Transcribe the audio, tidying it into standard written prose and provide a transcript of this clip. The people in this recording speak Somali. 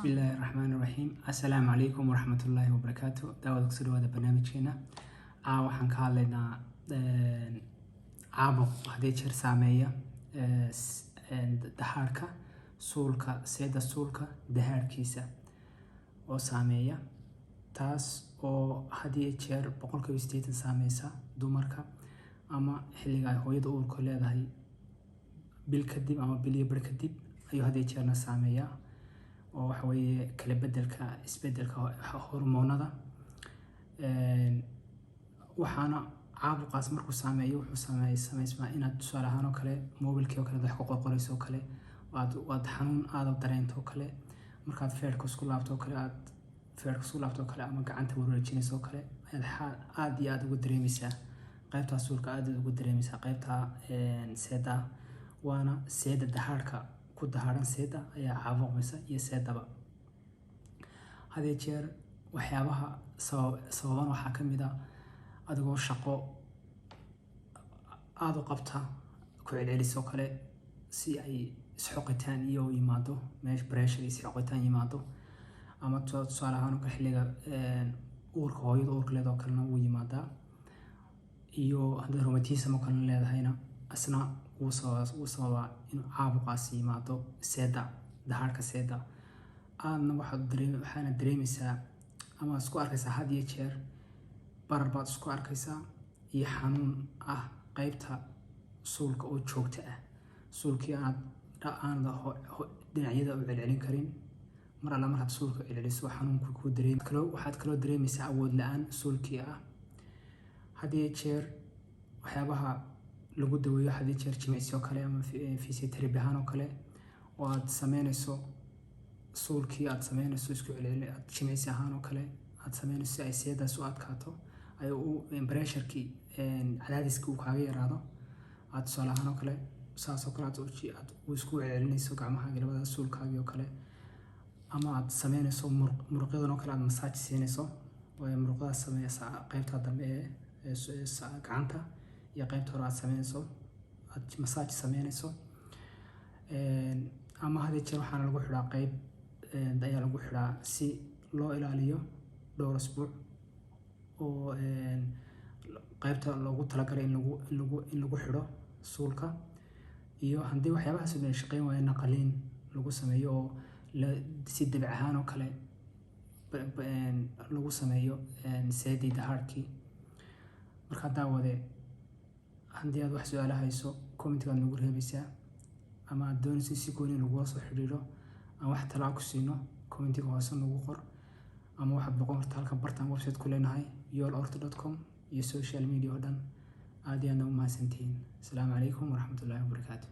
Bismillaahi raxmaani raxiim. Assalaamu calaykum waraxmatullaahi wabarakaatu. Daawada, kusoo dhawaada barnaamijkeena. Waxaan ka hadlaynaa caabuq hadii jeer saameeya dahaarka suulka, seeda suulka dahaarkiisa oo saameeya, taas oo had iyo jeer 80% saameysa dumarka ama xilliga ay hooyada uurka leedahay. Bil kadib ama bil iyo bar kadib ayuu had iyo jeerna saameeyaa, oo waxa weeye kala bedelka, isbedelka hormoonada. Waxaana caabuqaas markuu saameeyo wuxuu sameysmaa inaad tusaale ahaan oo kale mobilkii oo kale wax ku qorqorayso oo kale aad xanuun aada dareento oo kale, markaad feerka isku laabto oo kale, aad feerka isku laabto oo kale, ama gacanta wareejinayso oo kale, ayaad aad iyo aad uga dareemeysaa qaybtaa suulka, aad uga dareemeysaa qaybta seeda. Waana seeda dahaarka ku dahaaran, seeda ayaa caabuqmaysa iyo seedaba. Had iyo jeer waxyaabaha sababan waxaa ka mid ah adigoo shaqo aada u qabta ku celcelisoo kale, si ay isxoqitaan iyo yimaado meesha pressure iyo isxoqitaan yimaado, ama tusaale ahaan oo kale xilliga uurka, hooyada uurka leedoo kalena wuu yimaadaa, iyo haddaad rheumatism oo kalena leedahayna isna wuu sababaa inuu caabuqaasi yimaado seeda, dahaarka seeda. Aadna waxaad dareem waxaana dareemeysaa ama isku arkaysaa had iyo jeer barar baad isku arkaysaa iyo xanuun ah qaybta suulka oo joogto ah, suulkii aad aanad dhinacyada u celcelin karin. Mar alla markaad suulka celceliso, xanuunku kuu dareemi. Waxaad kaloo dareemeysaa awood la-aan suulkii ah. Had iyo jeer waxyaabaha lagu daweeyo had iyo jeer jimicsi oo kale ama physiotherapy ahaan oo kale, oo aad sameynayso suulkii, aad sameynayso isku celcelin, aad jimicsi ahaan oo kale aad sameynayso si ay seedaas u adkaato, ay u pressurekii, cadaadiska uu kaaga yaraado. Aad tusaale ahaan oo kale saas oo kale aad u isku celcelinayso gacmahaaga labadaas, suulkaagii oo kale, ama aad sameynayso muruqyadan oo kale aad massage siinayso, waayo muruqyadaas sameeysa qaybta dambe ee gacanta iyo qaybta hore aad sameynayso, aad massage sameynayso. Ama had iyo jeer waxaana lagu xidhaa qayb ayaa lagu xidhaa si loo ilaaliyo dhowr asbuuc, oo qaybta loogu talagalay in lagu xidho suulka. Iyo haddii waxyaabahaas oo dhan shaqeyn waayana, qaliin lagu sameeyo oo si dabiici ahaan oo kale lagu sameeyo seedii, dahaarkii. Markaa daawade, haddii aad wax su-aalo hayso, commentigaad nagu reebaysaa, ama aad doonayso si gooni lagula soo xiriiro aan wax talaa ku siino, commentiga hoose nagu qor, ama waxaad boqon kartaa halka bartaan website ku leenahay, yoolortho.com, iyo social media oo dhan. Aad iyo aadna u mahadsantihiin. Asalaamu calaykum waraxmatullaahi wabarakaatu.